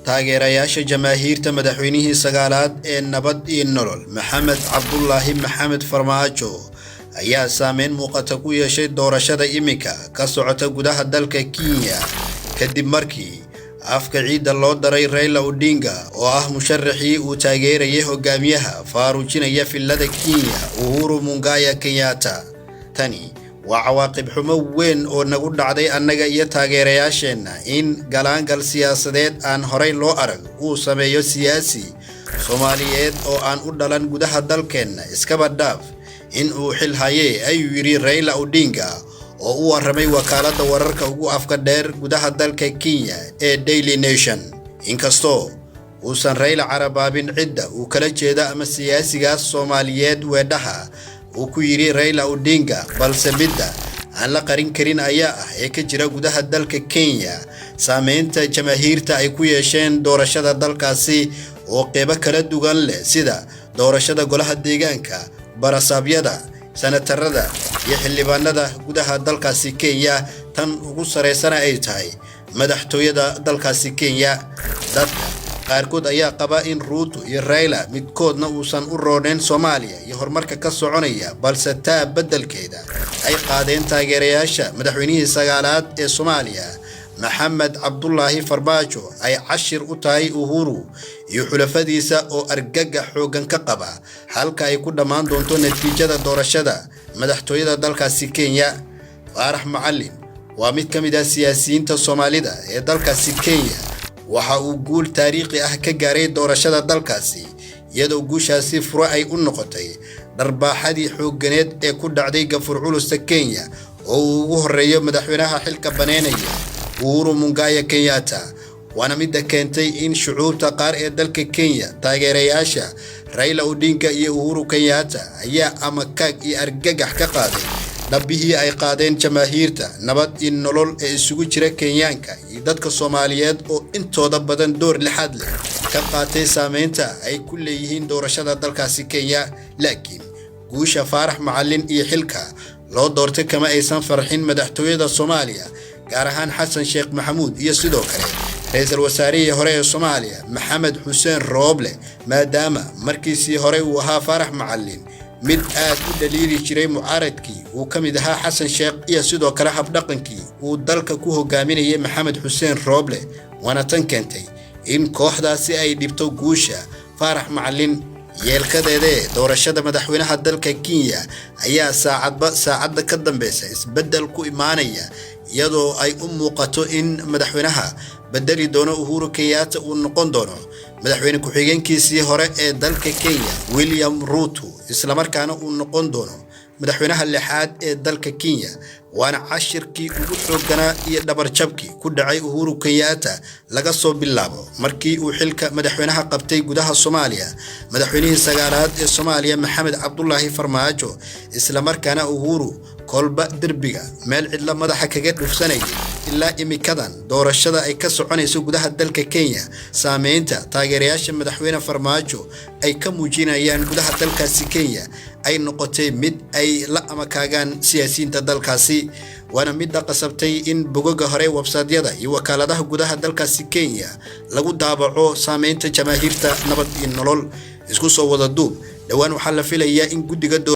Taageerayaasha jamaahiirta madaxweynihii sagaalaad ee Nabad iyo Nolol, Maxamed Cabdulaahi Maxamed Farmaajo, ayaa saameyn muuqata ku yeeshay doorashada iminka ka socota gudaha dalka Kenya, kadib markii afka ciidda loo daray Raila Odinga, oo ah musharaxii uu taageerayay hogaamiyaha faaruujinaya fillada Kenya, Uhuru Mungaya Kenyatta. Tani waa cawaaqib xumo weyn oo nagu dhacday annaga iyo taageerayaasheenna, in galaangal siyaasadeed aan horay loo arag uu sameeyo siyaasi Soomaaliyeed oo aan u dhalan gudaha dalkeenna, iskaba dhaaf in uu xil hayee, ayuu yidhi Raila Odinga oo u warramay wakaaladda wararka ugu afka dheer gudaha dalka Kenya ee Daily Nation. Inkastoo uusan Raila carabaabin cidda uu kala jeeda ama siyaasigaas Soomaaliyeed weedhaha uu ku yidhi Raila Odinga, balse midda aan la qarin karin ayaa ah ee ka jira gudaha dalka Kenya saameynta jamaahiirta ay ku yeesheen doorashada dalkaasi oo qeybo kala duwan leh, sida doorashada golaha deegaanka, barasaabyada, sanatarada iyo xildhibaanada gudaha dalkaasi Kenya, tan ugu saraysana ay tahay madaxtooyada dalkaasi Kenya. Dadka qaarkood ayaa qaba in Ruuto iyo Raila midkoodna uusan u rooneyn Soomaaliya iyo horumarka ka soconaya, balse taa beddelkeeda ay qaadeen taageerayaasha madaxweynihii sagaalaad ee Soomaaliya, Maxamed Cabdulaahi Farmaajo, ay cashir u tahay Uhuru iyo xulafadiisa oo argagax xooggan ka qaba halka ay ku dhammaan doonto natiijada doorashada madaxtooyada dalkaasi Kenya. Faarax Macalin waa mid ka mid ah siyaasiyiinta Soomaalida ee dalkaasi Kenya. Waxa uu guul taariikhi ah ka gaaray doorashada dalkaasi, iyadoo guushaasi furo ay u noqotay dharbaaxadii xoogganeed ee ku dhacday gafur culusta Kenya oo uu ugu horreeyo madaxweynaha xilka baneynaya, Uhuru Mungaya Kenyatta. Waana midda keentay in shucuubta qaar ee dalka Kenya, taageerayaasha Raila Odinga iyo Uhuru Kenyatta, ayaa amakaag iyo argagax ka qaaday dhabbihii ay qaadeen jamaahiirta Nabad iyo Nolol ee isugu jira Kenyaanka iyo dadka Soomaaliyeed oo intooda badan door lixaad leh ka qaatay saameynta ay ku leeyihiin doorashada dalkaasi Kenya. Laakiin guusha Faarax Macalin iyo xilka loo doortay kama aysan farxin madaxtooyada Soomaaliya, gaar ahaan Xasan Sheekh Maxamuud iyo sidoo kale ra-iisul wasaarihii hore ee Soomaaliya, Maxamed Xuseen Rooble, maadaama markiisii hore uu ahaa Faarax Macalin mid aad u dhaliili jiray mucaaradkii uu ka mid ahaa Xasan Sheekh iyo sidoo kale habdhaqankii uu dalka ku hogaaminayay Maxamed Xuseen Rooble. Waana tan keentay in kooxdaasi ay dhibto guusha Faarax Macalin. Yeelkadeedee, doorashada madaxweynaha dalka Kenya ayaa saacadba saacadda ka dambeysa isbeddel ku imaanaya, iyadoo ay u muuqato in madaxweynaha bedeli doono Uhuru Kenyatta uu noqon doono madaxweyne ku-xigeenkiisii hore ee dalka Kenya, William Ruto, islamarkaana uu noqon doono madaxweynaha lixaad ee dalka Kenya. Waana cashirkii ugu xoogganaa iyo dhabarjabkii ku dhacay Uhuru Kenyatta laga soo bilaabo markii uu xilka madaxweynaha qabtay gudaha Soomaaliya madaxweynihii sagaalaad ee Soomaaliya, Maxamed Cabdulaahi Farmaajo, islamarkaana Uhuru kolba derbiga meel cidla madaxa kaga dhufsanayay ilaa imikadan doorashada ay ka soconayso gudaha dalka Kenya. Saameynta taageerayaasha madaxweyne Farmaajo ay ka muujinayaan gudaha dalkaasi Kenya ay noqotay mid ay la amakaagaan siyaasiyiinta dalkaasi, waana midda qasabtay in bogoga hore websaadyada iyo wakaaladaha gudaha dalkaasi Kenya lagu daabaco saameynta jamaahiirta Nabad iyo Nolol. Isku soo wada duub, dhowaan waxaa la filayaa in guddiga